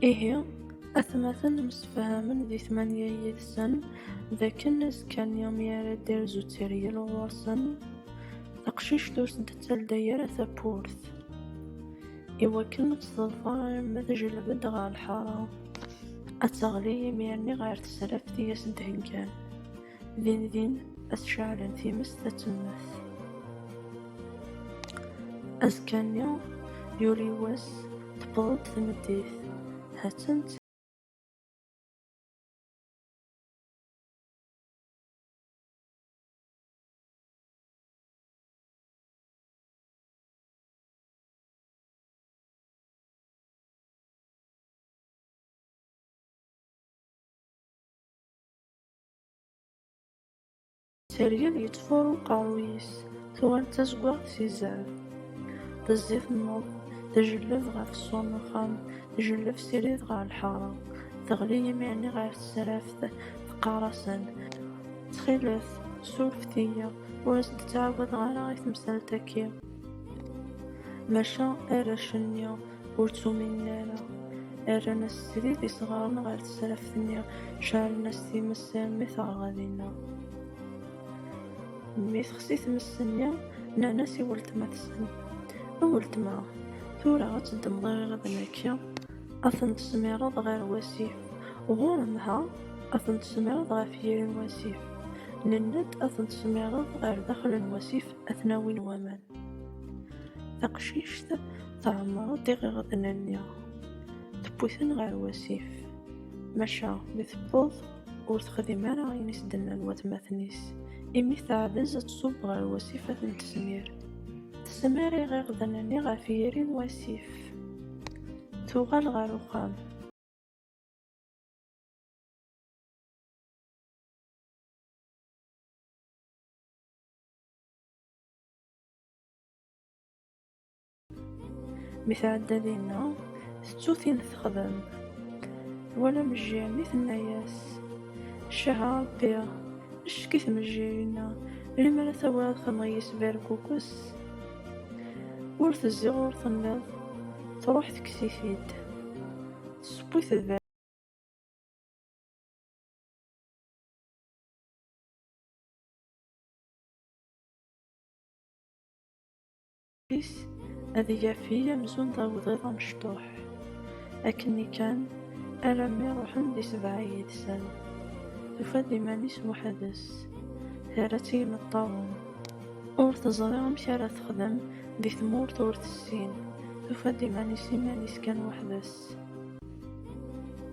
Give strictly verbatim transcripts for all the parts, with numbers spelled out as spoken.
Ihi, atmaten msefhamen di tmanya yid-sen d akken azekka-nni mi ara d-irzu tteryel ɣur-sen, taqcict ur s-d-ttalday ara tawwurt, iwakken ad tt-teḍfer arma tejleb-d ɣer lḥara, ad teɣli imir-nni ɣer tesraft i as-d-heggan. Din din, ad ceɛlen times tatemmat. Azekka-nni, yuli wass, tewweḍ-d tmeddit. Ha-tt-an Tteryel yettfuṛu uqerruy-is, tuɣal d tazeggaɣt si zzeɛf. Tezzi tenneḍ, tjelleb ɣef ṣṣur n uxxam, tjelleb srid ɣer lḥara. Teɣli imir-nni ɣer tesraft, teqqar-asen: "Ttxil-k, surfet-iyi, ur as-d-ttɛawadeɣ ara i temsalt-agi." Maca arrac-nni ur ttuminen ara. Rran-as srid isɣaren ɣer tesraft-nni, ceɛlen-as times armi terɣa dinna. Mi texsi tmes-nni, nnan-as i weltma-tsen: "A weltma, tura ad teddmeḍ iɣiɣden-agi, ad ten-tesmireḍ ɣer wasif. Ɣur-m ha, ad ten-tesmireḍ ɣef yiri n wasif. Nenna-d ad ten-tesmireḍ ɣer daxel n wasif, ad ten-awin waman." Taqcict tɛemmer-d iɣiɣden-nni, tewwi-ten ɣer wasif. Maca mi tewweḍ, ur texdim ara ayen i s-d-nnan watmaten-is, imi teɛdez ad tṣubb ɣer wasif ad ten-tesmir. Tesmir iɣiɣden-nni ɣef yiri n wasif. Tuɣal ɣer uxxam. Mi tɛedda dinna, tettu tin texdem. Twala amejjir-nni, tenna-yas: "Ccah a Ṛebbi, ccek i tmejjirin-a, limer ad tawiḍ xedmeɣ yis berkukes." Ur tezzi ɣur tenniḍ, truḥ tekkes-it-id. Tesseww-it d is ad yaf-iyi amzun d awḍiḍ amecṭuḥ. Akken i kan, alammi ruḥen di sebɛa yid-sen, tufa-d iman-is weḥd-s, terra-tt i yimeṭṭawen. Ur teẓri amek ara texdem di tmurt ur tessin, tufa-d iman-is iman-is kan weḥd-s.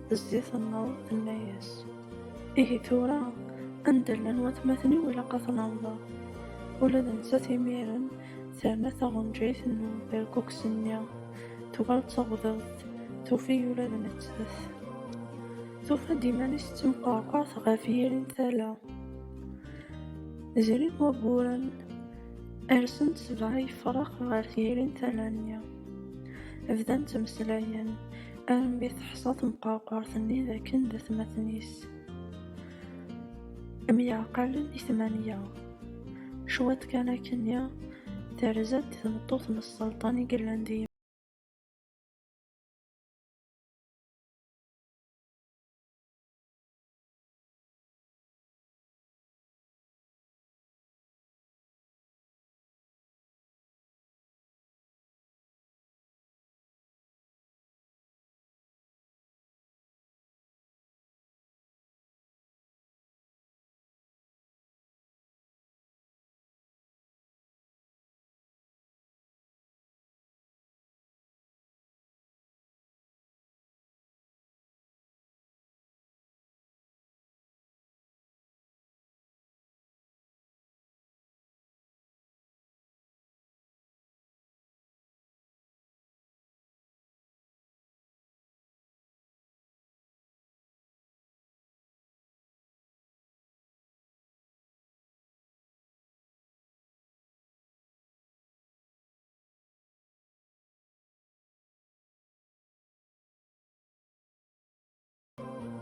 Tezzi tenneḍ, tenna-yas: "Ihi tura, anda llan watmaten-iw ilaq ad ten-awḍeɣ." Ula d nettat imiren terna taɣenǧayt n uberkukes-nni, tuɣal d tawḍiḍt, tufi ula d nettat. Tufa-d iman-is d timqerqert ɣef yiri n tala. Zrin wagguren, rsen-d sebɛa yefrax ɣer tyiri n tala-nni. Bdan ttmeslayen armi teḥṣa temqerqert-nni d akken d atmaten-is. Myeɛqalen i tmanya. Cwiṭ kan akkenni, terza-d tmeṭṭut n sselṭan i yellan di